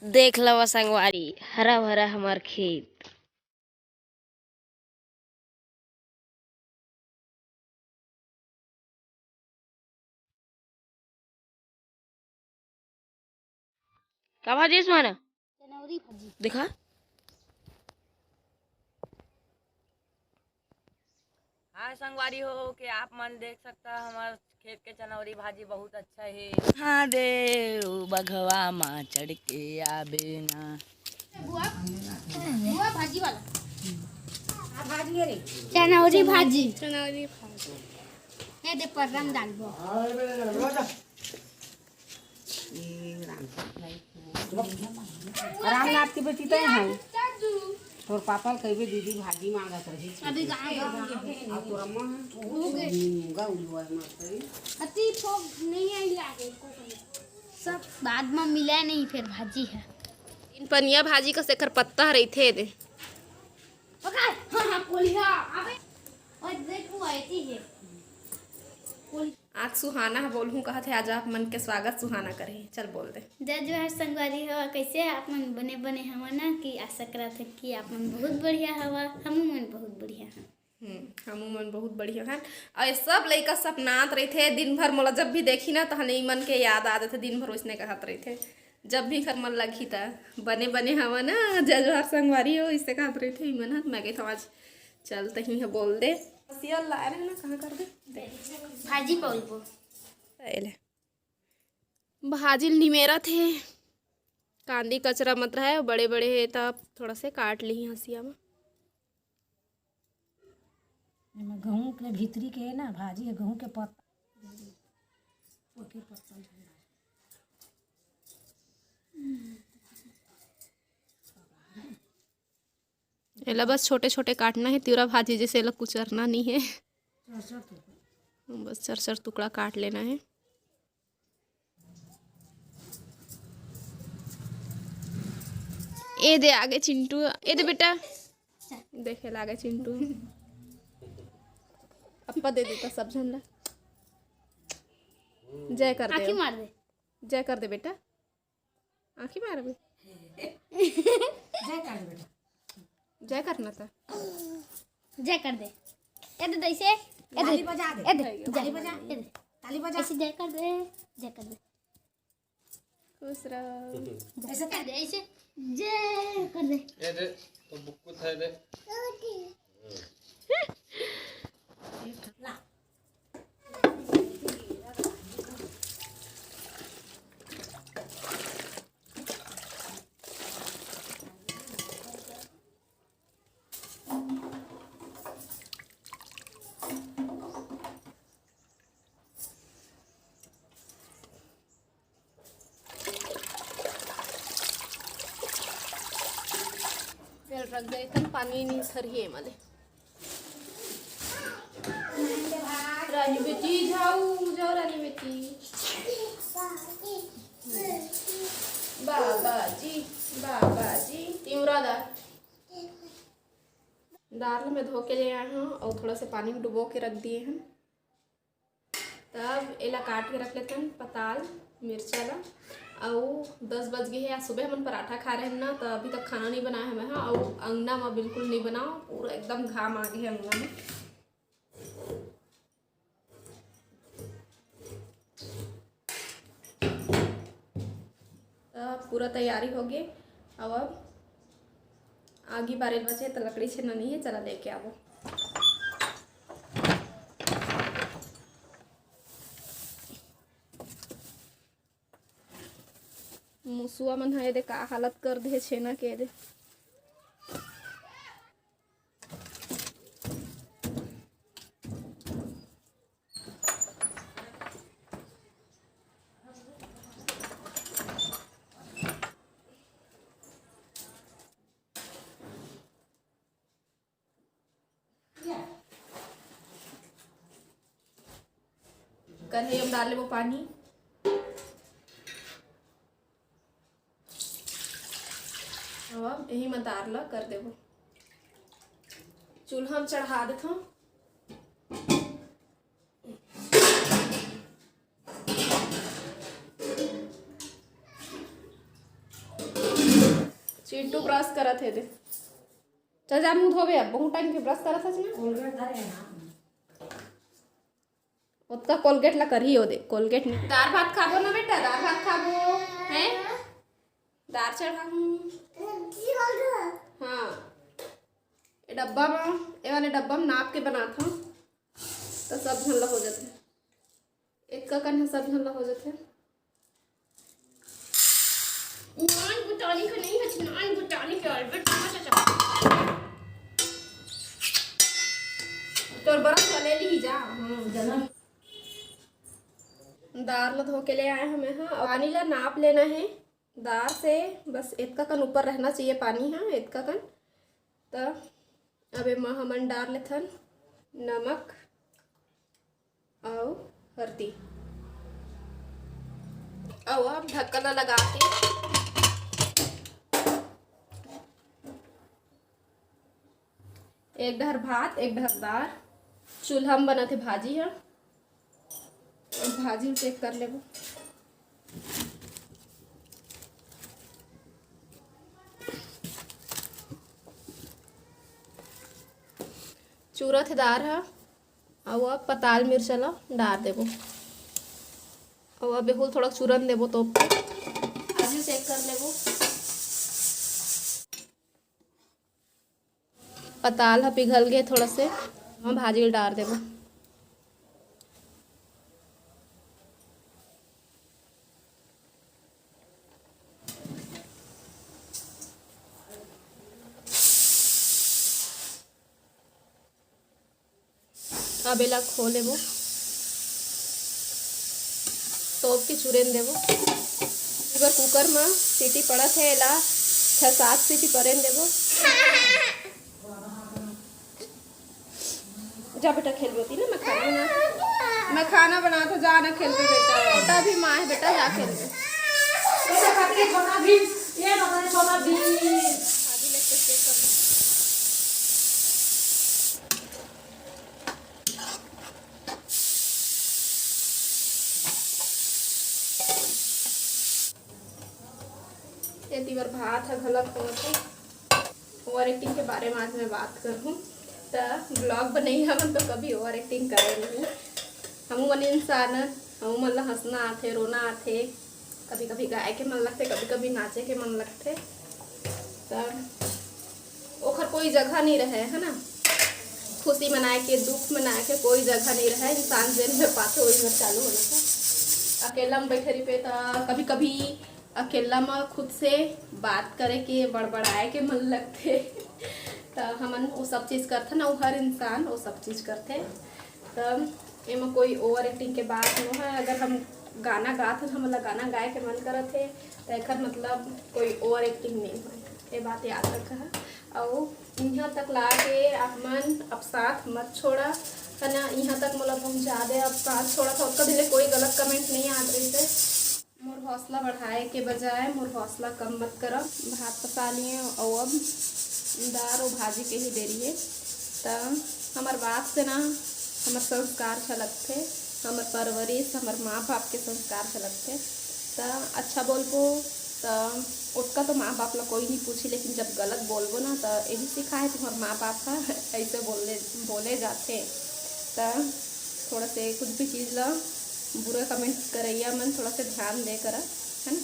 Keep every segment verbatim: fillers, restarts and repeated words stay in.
देख लव संगवारी, हरा भरा हमर खेत। का भाजी इसमें ना? चनौरी भाजी। देखा। हाँ संगवारी हो, के आप मन देख सकता, हमर खेत के चनौरी भाजी बहुत अच्छा हे। हाँ देव बघवा मा चढ़ के आबे ना। बुआ, बुआ भाजी वाला। आ भाजी रे। चनौरी भाजी। चनौरी भाजी। ये दे परम डालबो। रामनाथ की बेटी तो है। तोर पापा ल कहिबे दीदी भाजी मांगत रही। अभी गाँव गए। अब तोर अम्मा है। हो गए। हम्म, गाँव हुआ है मार करी। अति फोक नहीं आई लागे। सब बाद में मिला नहीं, फिर भाजी है। इन पनिया भाजी का सेकर पत्ता रहिथे दे। पकड़। हाँ, हाँ, कोलिहा। अबे, और देख, वो आती है। कोली- आज सुहाना ह बोलहूँ कहत हे, आज आप मन के स्वागत सुहाना करही। चल बोल दे। जय जोहार संगवारी हो, कैसे आप मन? बने बने हवा ना? कि आशा करत है कि आप मन बहुत बढ़िया हवा, हमू मन बहुत बढ़िया हन। हम्म, हमू मन बहुत बढ़िया हन। और ये सब लइका सपनात रहिथे, दिन भर मोला जब भी देखी ना, तहन ई मन के याद आ जाथे, दिन भर वैसने कहत रहिथे। जब भी घर मन लगही त, "बने बने हवा ना, जय जोहार संगवारी हो", इससे कहत रहिथे ई मन ह। मैं कहिथव आज चल तहीं ह बोल दे। सियल लाए रहे ना, कहाँ कर दे? दे। भाजी बोलबो। ए ले। भाजी ल निमेरत हे। कांदी कचरा मत रहे, बड़े बड़े हे त थोड़ा से काट लिही हंसिया में। एमा गहूं के भीतरी के ना भाजी हे, गहूं के पत्ता, ओके पत्ता। एला बस छोटे छोटे काटना हे, तिवरा भाजी जैसे एला कुचरना नहीं है। बस चार चार टुकड़ा काट लेना है। ए दे आगे चिंटू, ए दे बेटा, देखे लागे चिंटू। अप्पा दे देता सब झन ला। जय कर आँखी दे, मार दे। जय कर दे बेटा। आँखी मारबे। जय कर दे बेटा। जय करना था। जय कर दे। ए दे, ऐसे, ए दे। ताली बजा दे। ए दे, ताली बजा। ए दे। ताली बजा। ऐसे जय कर दे, जय कर दे। खुश रहो। ऐसे कर दे, ऐसे जय कर दे। ए दे, तो बुक्कू था दे। ला। तेल रख दे, तन पानी नहीं सर ही है माले। रानी बेटी, जाओ, जाओ रानी बेटी। बाबा जी, बाबा जी, तिवरा दार। दार ल मैं धो के ले आए हूँ और थोड़ा से पानी में डुबो के रख दिए हैं। तब एला काट के रख लेथन पताल मिर्चा ला। अउ दस बज गए हे, आज सुबह हमन पराठा खा रहे हैं ना, तो अभी तक खाना नहीं बनाया है मैं, हाँ। अउ अंगना में बिल्कुल नहीं बनाओ, पूरा एकदम घाम आ गए है अंगना में। अब पूरा तैयारी हो गए। अब अब आगी बारे बचे तो लकड़ी छेना नहीं है, चला लेके आवो। मुसुआ मन ह एदे का हालत कर दे छेना के एदे। कढ़ाई में डाल लेबो पानी। अब यही में दार ला कर देबो। चूल्हा में चढ़ा देथो। चिंटू ब्रश करत हे दे। चल जा मुंह धोबे, अब बहुत टाइम के ब्रश करत हस ना। कोलगेट धरे हे ना। ओतका कोलगेट ला करही ओ दे, कोलगेट नहीं। दार भात खाबो ना बेटा, दार भात खाबो, हैं? दार चढ़ाहूँ। हाँ। ए डब्बा म, ए वाले डब्बा म नाप के बनात हूँ, तो सब झन ला हो जाथे। एक ककन ह सब झन ला हो जाथे। नान बुटानी का नहीं है, नान बुटानी के अल्बर्ट चम्मच है। तोर बरफ वाले ली जा। हाँ, जना। दार ला धो के ले आए हमें, हाँ, अउ पानी ला नाप लेना है दार से, बस एतका कन ऊपर रहना चाहिए पानी, हाँ, एतका कन। त अब एमा हमन डार लेथन नमक अउ हल्दी, अउ अब ढक्कन ला लगा के एक डहर भात, एक डहर दार, चूल्हा म बनत हे भाजी ह। अब भाजी ल चेक कर लेबो। चूरत हे दार ह, अउ अब पताल मिर्चा ल डार देबो, अउ अब एहू ल थोड़ा चूरन देबो, तोप के भाजी ल चेक कर लेबो। पताल ह पिघल गे थोड़ा से, हम भाजी ल डार देबो। अब एला खो लेबो, तोप के चुरेन देबो। एबर कुकर म सीटी पड़त हे, एला छह सात सीटी परेन देबो। जा बेटा, खेलबे होती ना, मैं खाना बना, मैं खाना बना तो जा ना, खेलबे बेटा। छोटा भी माँ है बेटा, जा खेलबे। छोटा भीम, ये छोटा भीम। एती बर भात ह घलक होवत हे। ओवर एक्टिंग के बारे में आज मैं बात करहूँ, त ब्लॉग बनई हमन तो कभी ओवर एक्टिंग करे नहीं। हमू मन इंसान हन, हमू मन ला हंसना आथे, रोना आथे, कभी कभी गाए के मन लगथे, कभी कभी नाचे के मन लगथे। त ओखर कोई जगह नहीं रहे, है ना? खुशी मनाए के, दुख मनाए के कोई जगह नहीं रहे। इंसान जेन में पाथे, वही में चालू हो जाथे। अकेला में बैठे रहिबे, त कभी कभी अकेला में खुद से बात करे के, बड़बड़ाए के मन लगथे। त हमन वो सब चीज़ करथे ना, वो हर इंसान वो सब चीज़ करथे। त एमा कोई ओवर एक्टिंग के बात नो है। अगर हम गाना गात हन, हमन ला गाना गाए के मन करत हे, त एखर मतलब कोई ओवर एक्टिंग नहीं होय। ये बात याद रखा है। अउ इहाँ तक ला के आप मन अब साथ मत छोड़ा, है ना? इहाँ तक मोला पहुँचा दे, अब साथ छोड़ा था, ओतका दिन ले कोई गलत कमेंट नहीं आत रहिस हे। मोर हौसला बढ़ाए के बजाय मोर हौसला कम मत करा। भात पसा लिए अउ अब दार अउ भाजी के ही देरी हे। त हमर बात से ना हमर संस्कार झलकथे, हमर परवरिश, हमर माँ बाप के संस्कार झलकथे। त अच्छा बोलबो त ओतका तो माँ बाप ला कोई नहीं पूछी, लेकिन जब गलत बोलबो ना त यही सिखाए तुम्हर माँ बाप ह ऐसे बोले, बोले जाथे। त थोड़ा से कुछ भी चीज़ ला बुरा कमेंट करइया मन थोड़ा से ध्यान दे करा, है ना?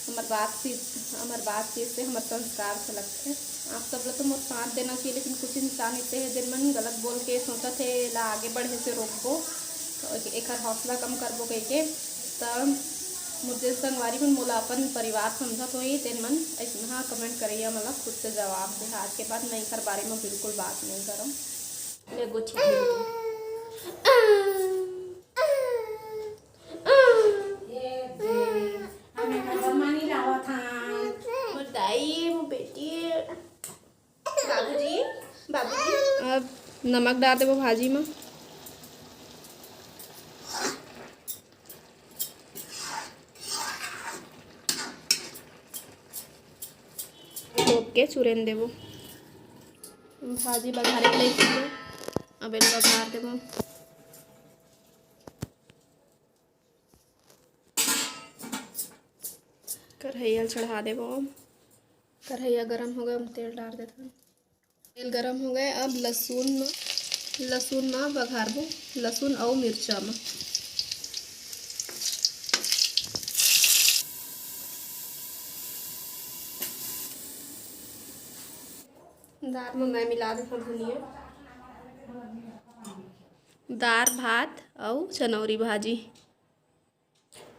हमर बातचीत, हमर बातचीत से हमर संस्कार झलकथे। आप सब ला तो मोर साथ देना चाहिए, लेकिन कुछ इंसान ऐसे हे जेन मन गलत बोल के सोचत हे ला आगे बढ़े से रोकबो, तो एक-, एकर हौसला कम करबो कहिके। त मोर जेन संगवारी मन मोला अपन परिवार समझत होही, तेन मन अइसनहा कमेंट करइया मन ला खुद से जवाब दे। आज के बाद मैं एकर बारे में बिल्कुल बात नहीं करम। ले गोठी खेल के। ये दे, हमें का जमानी लावत हन। मोर दाई, मोर बेटी। बाबूजी, बाबूजी। अब नमक डाल देबो भाजी में। तोप के चुरेन देबो। भाजी बघारे के लइके अब एला बघार देबो। कढ़ैया ल चढ़ा देबो। कढ़ैया गरम हो गए, हम तेल डाल देथन। तेल गरम हो गए, अब लहसुन म, लहसुन म बघारबो, लहसुन अउ मिर्चा म। दार म मैं मिला देथव धनिया। दार भात अउ चनौरी भाजी।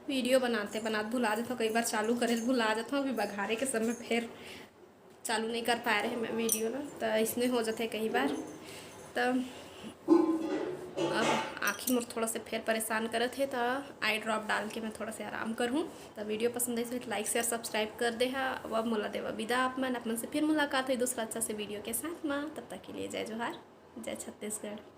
वीडियो बनाते बनात भुला जाथव, कई बार चालू करे ल भुला जाथव, अभी बघारे के समय फेर चालू नहीं कर पाए रहे मैं वीडियो ला, त इसने हो जाथे कई बार। त अब आँखी मोर थोड़ा से फेर परेशान करत हे, त आई ड्रॉप डाल के मैं थोड़ा से आराम करहूँ। त वीडियो पसंद आइस होही त लाइक शेयर सब्सक्राइब कर दे हा। अब मोला देवा विदा आप मन, आप मन से फिर मुलाकात होही दूसरा अच्छा से वीडियो के साथ मा। तब तक के लिए जय जोहार, जय छत्तीसगढ़।